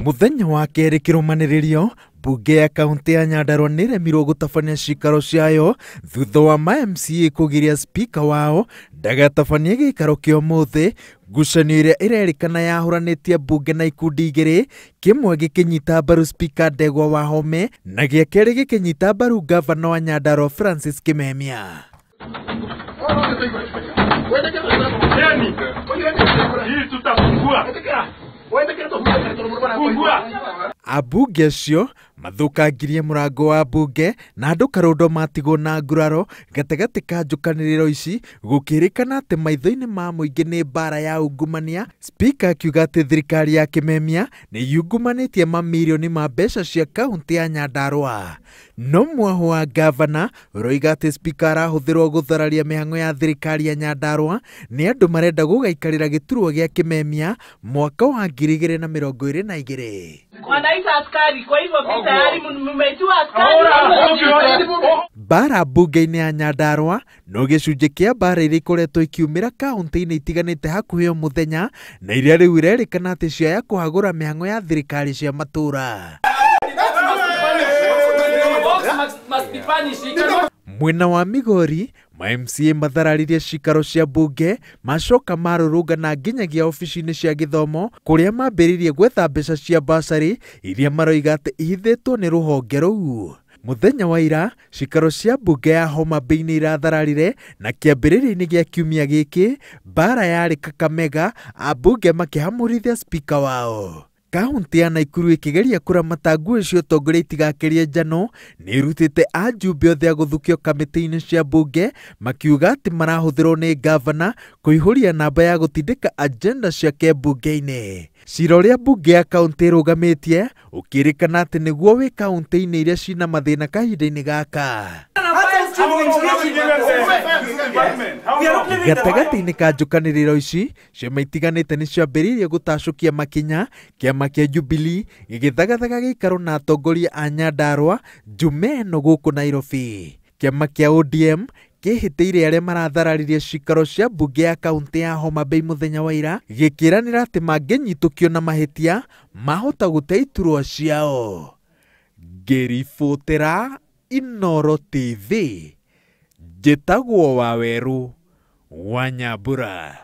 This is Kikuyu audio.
Muthenya wa kerĩ kĩrũmanĩrĩrio mbunge ya kaunti ya Nyandarua nĩremirwo gũtabania ciikaro ciayo thutha wa ma MCA kũgiria spika wao ndagatabanie gĩikaro kĩa ũmũthĩ, ngucanio ĩrĩa ĩrerĩkana yahũranĩtie mbunge na ikundi igĩrĩ, kĩmwe gĩkĩnyita mbaru spika Ndegwa Wahome na gĩa kerĩ gĩkĩnyita mbaru ngavana wa Nyandarua Francis Kimemia. Ambunge acio mathũkangirie mũrango wa mbunge na andũ karũndo matigwo na nguraro gatagatĩ ka njũkanĩrĩro ici gũkĩrĩkana atĩ maitho-inĩ ma mũingĩ nĩ mbara ya ungumania. Spika akiuga atĩ thirikari ya Kimemia nĩ yungumanĩtie mamirioni ma mbeca cia kaunti ya Nyandarua. No mwaho wa ngavana ũroiga atĩ spika arahũthĩrwo gũthararia mĩhang'o ya thirikari ya Nyandarua nĩ andũ marenda gũgaikarĩra gĩturwa gĩa Kimemia mwaka wa 2022. Wanaita askari, kwa hivyo tayari mmeitiwa askari. Mbara mbunge-inĩ ya Nyandarua no gĩcunjĩ kĩa mbara iria ikoretwo ikiumĩra kaunti-inĩ itiganĩte hakuhĩ o mũthenya na iria rĩu irerĩkana atĩ ciaya kũhagũra mĩhang'o ya thirikari cia matũũra. Mwena wa Migori, ma MCA mathararirie cikaro cia mbunge macoka marũrũngana nginyagia obici-inĩ cia gĩthomo kũrĩa mambĩrĩirie gwetha mbeca cia basarĩ iria maroiga atĩ ihithĩtwo nĩ rũhonge rũu. Mũthenya wa ira, cikaro cia mbunge ya Homa Bay nĩ irathararire na kĩambĩrĩria-inĩ gĩa kiumia gĩkĩ mbara yarĩ Kakamega, ambunge makĩhamũrithia spika wao. Kaunti ya Nakuru ĩkĩgeria kũramata nguo cia ũtongoria itigakĩrie njano nĩ ĩrutĩte ajumbe othe a gũthukio kamĩtĩ-inĩ cia mbunge makiuga atĩ marahũthĩrwo nĩ ngavana kũihũria namba ya gũtindĩka agenda ciake mbunge-inĩ. Cira ũrĩa mbunge ya kaunti ĩrũgamĩtie ũkĩrĩkana atĩ nĩguo wĩ kaunti-inĩ iria cina mathĩna kahinda-inĩ gaka. Gatagatĩ-inĩ ka njũkanĩrĩro ici, ciama itiganĩte nĩ ciambĩrĩirie gũtacũkia makinya, kĩama kĩa Jubilee gĩgĩthagathaga gĩikaro na atongoria a Nyandarua Jumaa ĩno gũkũ Nairobi. Kĩama kĩa ODM kĩhĩtĩire arĩa marathararirie cikaro cia mbunge ya kaunti ya Homa Bay mũthenya wa ira gĩkĩranĩra atĩ mangĩnyitũkio na mahĩtia mahota gũte iturwa ciao. Ngĩribotera Inooro TV, njĩtagwo Waweru wa Nyambura.